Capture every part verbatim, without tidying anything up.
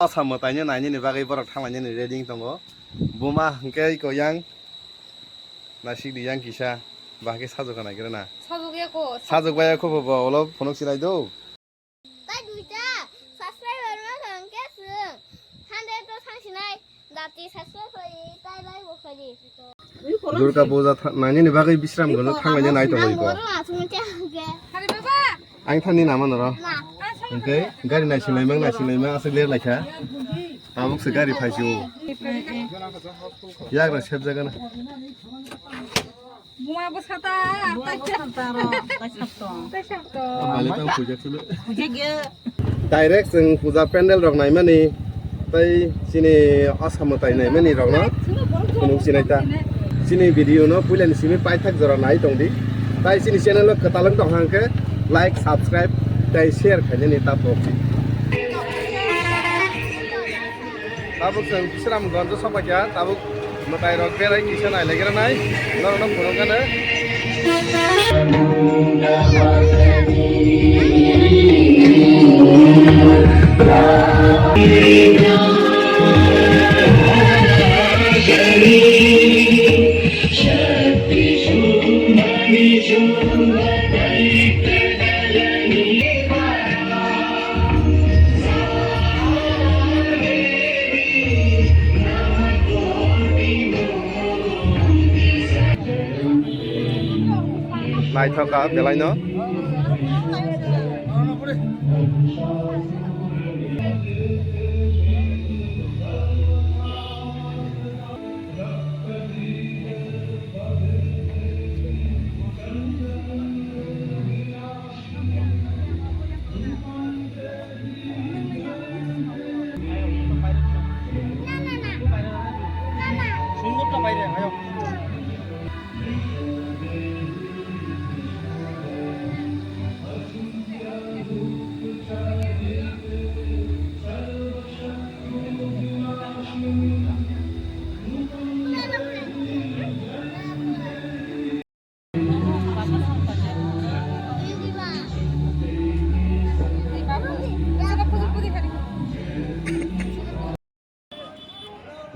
Asa mwtaino nainani bagwi borok thanglainani ready wng tongo. Buma hwnkhe iko yang naisik di yang kisa bahai khe sajokna naigra na. Sajokya ko. Sajok bai kho bo ulo phunuk sinai do. Tai duita subscriber ma hwnkhe chwng hundred to thang sinai. Dati subscriber tai bai bo khali. Durga puja tha-, nainani bagwi Bisram gono thanglaina nai tongo iko. Ang thani nama noro. Hwnkhe gari naisinglai mang, naisinglai mang aswk ler laikha. Tabuk se gari phaisio. Yagra sep jagana. Buma bwsa ta, taisap tong. Taisap tong. Bale tang puja chulu. Puja ge. Direct chwng puja pandal rok naimani, tai chini Asa mwtai naimani rokno phunuk sinai ta. Chini video no puilani simi paithak jora nai tongdi. Tai chini channel o kwtal wng tong hwnkhe like, subscribe tai share khainani ta pokdi. Tabuk chwng Bisramganj o sokphaikha, tabuk mwtai rok berai kisa nai laigra nai, norok no phunuk gana. Naithok kha belai no.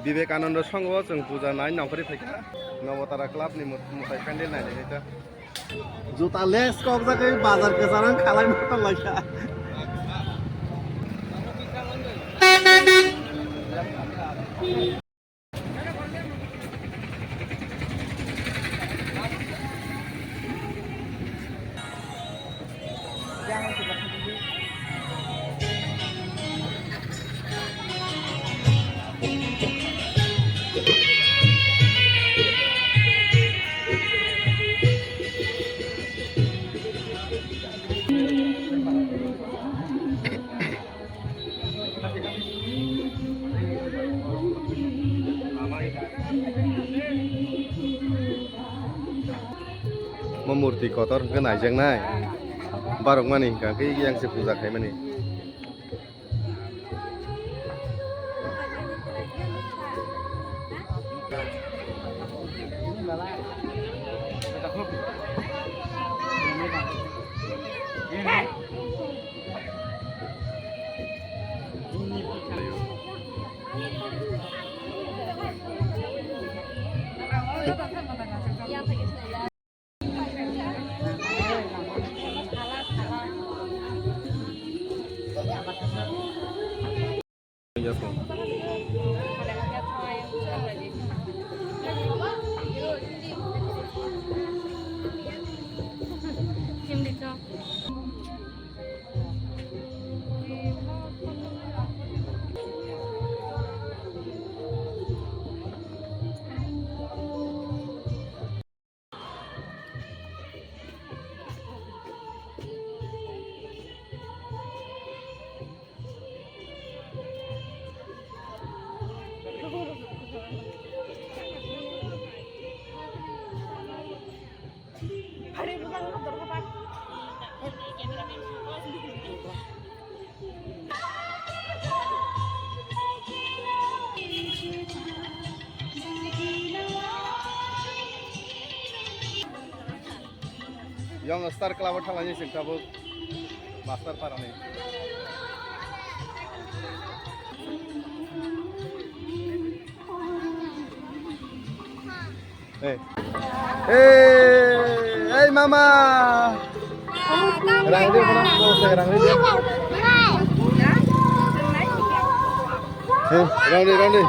Vivekananda Songho chwng puja nai nongkhorwi phaikha Navotara Club ni mw-, mwtai pandal nainai ta. Juta les kok jagwi bazar kwcharo khalai ma tong laikha. Mo murti kotor hwnkhe naijaknai. Barokmani hwnkha khe yang se puja khaimani. Yang Star Club o thanglaini chwng tabuk. Master parani. Hey. Hey, hey, mama. Rang di, mana? Mau saya rang di. Hey, rang di, rang di.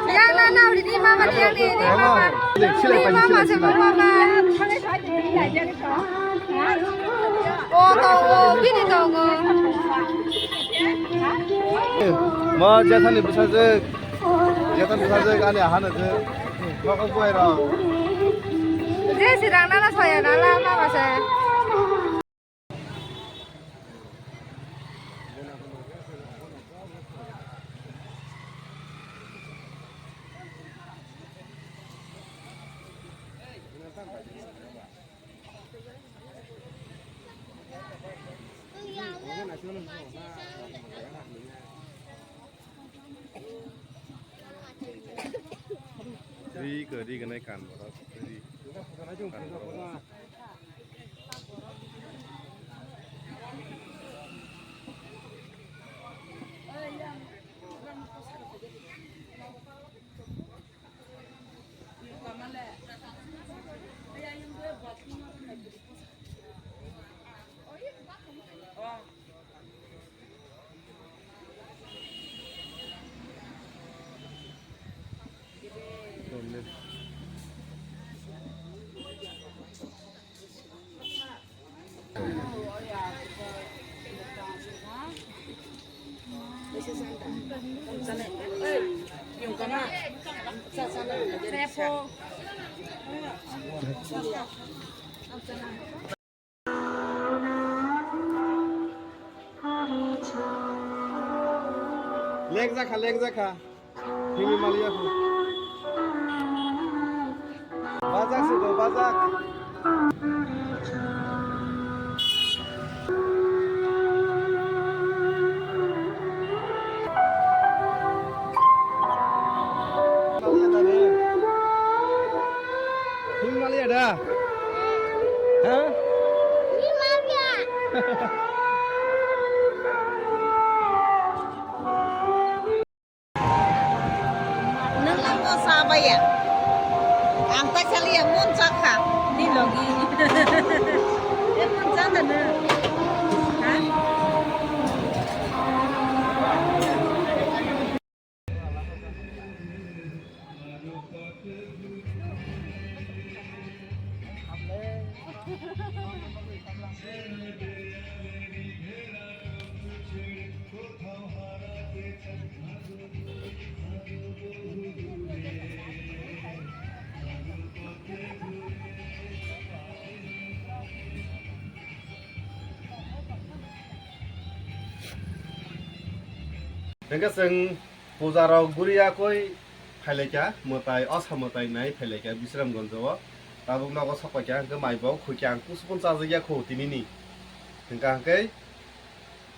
Yang na na, di mama, yang di, di mama. Di mama, sebab mama. O, tongo, bini tongo. Mo jethani bwsajwk, jethani bwsajwk ani ahano je. Nokol buai rok. Je sirang nana soya nala mama se. Ri ko, ri ko nai kan borok, ri kan borok. Lek jakha, lek jakha. Himi maliya phu. Bajak se do, bajak. Himi maliya da? Ha? Nwng ang o cha baiya. Ang ta khaliya mon chakha. Ni logi. E mon chanda nwng. Ha? Hingke chwng puja rok guriya koi phailaikha, mwtai, osa mwtai nai phailaikha Bisramganj o. Tabuk nogo sokpaikha, hingke mai bo khuikha, ang kusupun chajakya kho tinini. Hingka hingke,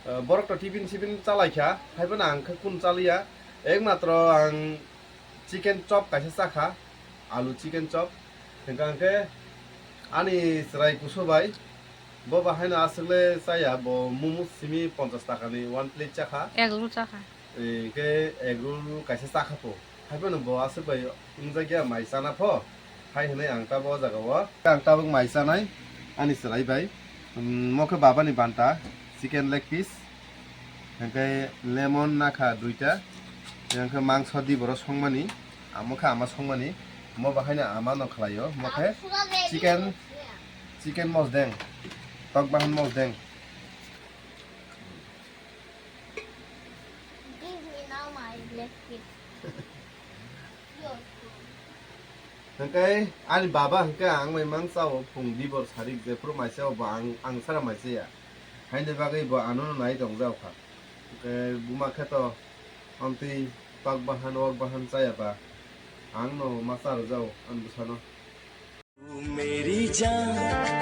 eh, borok to tiffin sipin chalaikha, haiphano ang khe kunu chaliya. Ekmatro ang chicken chop kaisa chakha, alu chicken chop. Hingka hingke ani chwrai kusu bai, bo bahaino aswkle chaya, bo momo simi ponchas takani one plate chakha. Egg roll chakha. Hingke egg roll kaisa chakha po. Haiphano bo aswk bai wngjakya mai chana pho. Hai hwnwi ang tabuk o jaga o. Ang tabuk mai chanai ani chwrai bai. Mo khe baba ni banta, chicken leg piece. Hingke lemon nakha duita. Hingke mangso di boro songmani. Amo khe ama songmani. Mo bahaino ama no khlaio. Mo khe chicken, chicken mosdeng. Tok bahan mosdeng. Give me now my leg piece. Hingke ani baba hingke ang bai mang chao phung dibor sarik jephuru mai chao bo ang, ang sara mai chaya. Haini bagwi bo ano no nai tong jao kha. Hingke buma khe to amtwi tok bahan wok bahan chaya ba ang no ma cha rw jao ani bwsano. मेरी जान